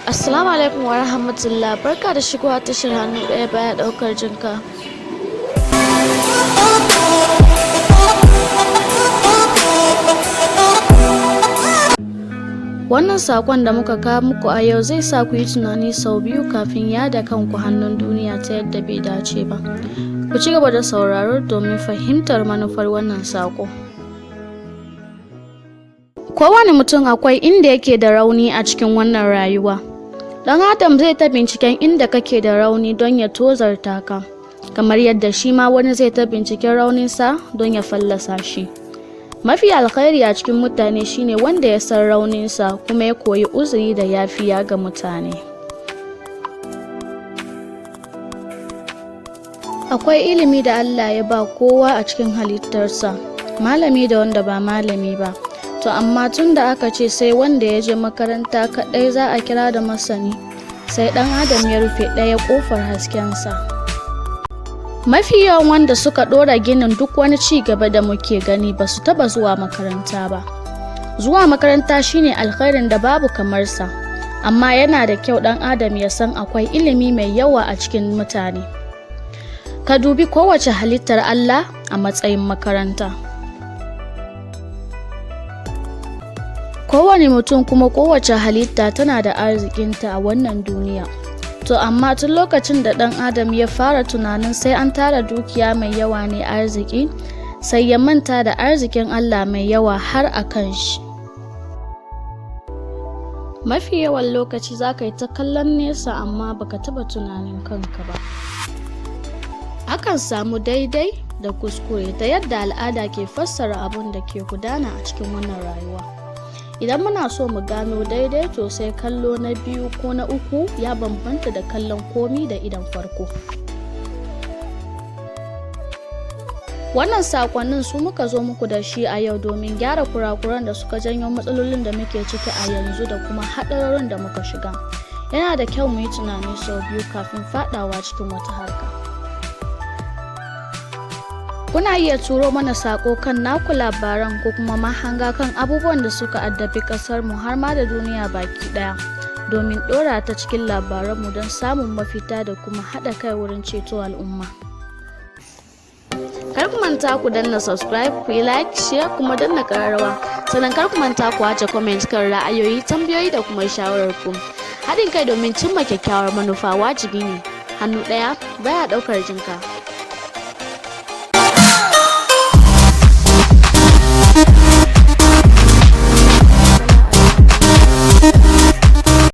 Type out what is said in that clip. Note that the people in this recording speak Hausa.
Assalamu alaikum wa rahmatullah, barka da shigowa tashar Hannu Ɗaya Baya Ɗaukar Jinka. Wannan saƙon da muka kawo muku a yau zai sa ku yi tunani sau biyu kafin yada kanku hannun duniya ta yadda bai dace ba. Ku ci gaba da sauraro domin fahimtar manufar wannan saƙo. Kowane mutum akwai inda yake da rauni a cikin wannan rayuwa. Ɗan adam zai ta binciken inda kake da rauni don ya tozarta ka, kamar yadda shi ma wani zai ta binciken rauninsa don ya fallasa shi. Mafi alkhairi a cikin mutane shine wanda ya san rauninsa kuma ya koyi uzuri da yafiya ga mutane. Akwai ilimi da Allah ya ba kowa a cikin halittarsa, malami da wanda ba malami ba. To amma tun da aka ce sai wanda ya je makaranta kaɗai za a kira da masani, sai ɗan adam ya rufe ɗaya ƙofar haskensa. Mafi yawan wanda suka ɗora ginin duk wani ci gaba da muke gani ba su taɓa zuwa makaranta ba. Zuwa makaranta shine alkhairin da babu kamarsa, amma yana da kyau ɗan adam ya san akwai ilimi mai yawa a cikin mutane. Ka dubi kowace halittar Allah a matsayin makaranta. Kowane mutum kuma kowace halitta tana da arzikinta a wannan duniya. To amma tun lokacin da ɗan adam ya fara tunanin sai an tara dukiya mai yawa ne arziki, sai ya manta da arzikin Allah mai yawa har a kan shi. Mafi yawan lokaci za ka yi ta kallon nesa amma baka taɓa tunanin kanka ba. Akan samu daidai da kuskure ta yadda al'ada ke fassara abun da ke gudana a cikin wannan rayuwa. Idan muna so mu gano daidai, to sai kallo na biyu ko na uku ya bambanta da kallon komi da idon farko. Wannan sakonnin su muka zo muku da shi a yau domin gyara kurakuran da suka janyo matsalolin da muke ciki a yanzu da kuma haɗarorin da muka shiga. Yana da kyau mu yi tunani sau biyu kafin faɗawa cikin wata harka. Kuna iya turo mana saƙo kan naku labaran ko kuma mahanga kan abubuwan da suka addabi ƙasarmu har ma da duniya baki ɗaya, domin ɗora ta cikin labaranmu don samun mafita da kuma haɗa kai wurin ceto al'umma. Kar ku manta ku danna subscribe, ku yi like, share, kuma danna ƙararrawa. Sannan kar ku manta ku aje comment kan ra'ayoyi, tambayoyi da kuma shawarar ku. Haɗin kai domin cimma kyakkyawar manufa wajibi ne. Hannu ɗaya baya ɗaukar jinka.